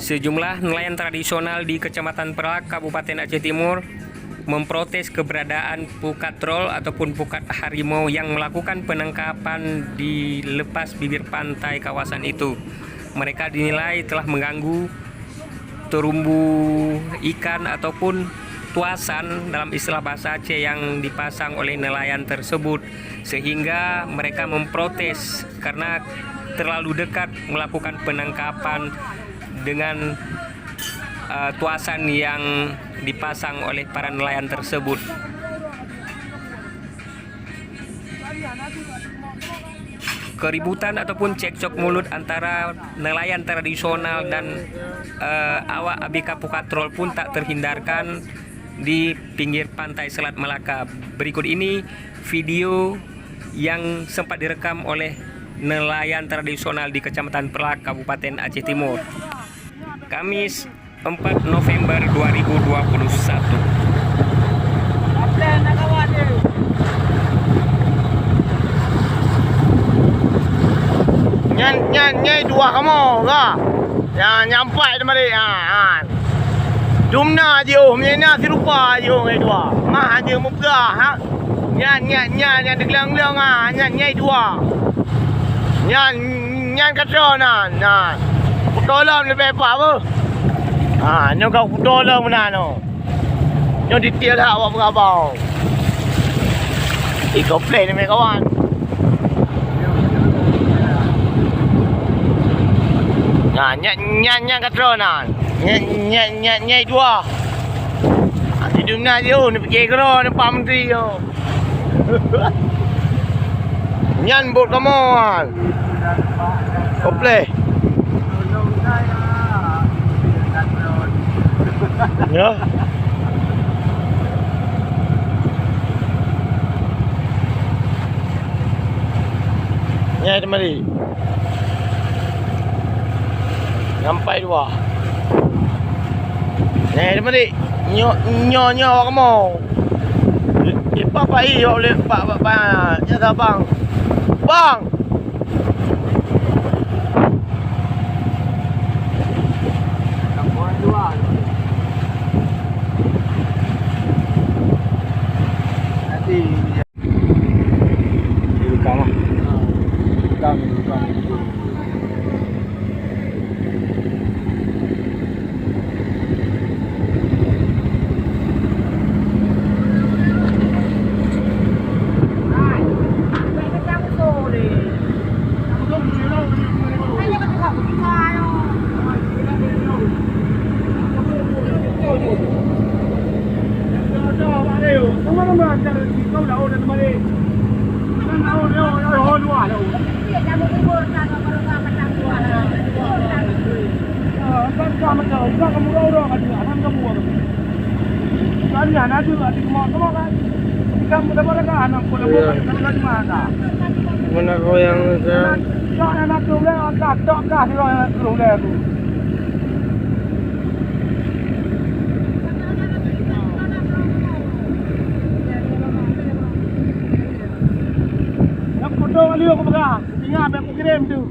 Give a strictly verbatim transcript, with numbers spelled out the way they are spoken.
Sejumlah nelayan tradisional di Kecamatan Peulak, Kabupaten Aceh Timur, memprotes keberadaan pukat troll ataupun pukat harimau yang melakukan penangkapan di lepas bibir pantai kawasan itu. Mereka dinilai telah mengganggu terumbu ikan ataupun tuasan dalam istilah bahasa Aceh yang dipasang oleh nelayan tersebut, sehingga mereka memprotes karena terlalu dekat melakukan penangkapan dengan, eh, tuasan yang dipasang oleh para nelayan tersebut. Keributan ataupun cekcok mulut antara nelayan tradisional dan, eh, awak A B K pukat troll pun tak terhindarkan di pinggir pantai Selat Melaka. Berikut ini video yang sempat direkam oleh nelayan tradisional di Kecamatan Peulak, Kabupaten Aceh Timur. Kamis, empat November dua ribu dua puluh satu. Nyan, nyan, nyai dua kamoe, ka? Nyan, nyampai teuma deh, ha, ha. Dumna jiôh, meunyoe na sirupa jiôh ngai dua. Mah hana mupeugah, ha. Nyan, nyan, nyan, nyan diglang-glang, ha, nyan, nyai dua. Nyan, nyan ka troe nan, nan. Kutolong leubeh paih beuh. Ha, nyoe ka kutolong meunan, oh. Nyoe detail that awak beurabau. Ih, gopleh ni, meh kawan. Nah, nyan, nyan, nyan ka troe nan. Nyan, nyan, nyan, nyan dua. Ah, di dunia dia, oh, ni fikir keudroe, ni Pak Menteri, oh. Nyan bot kamoe, wan. Gopleh. Ya. Nyai teuma di. Nyampai dua. Nyai teuma di. Nyo, nyo, nyo awak kamoe. Di, di, pak, pak, i, awak boleh, pak, pak, pak. Ya, dah, bang. Bang. Iya. Mana kau yang kan? Yang potong alur aku pegang. Ingat, biar aku kirim tu.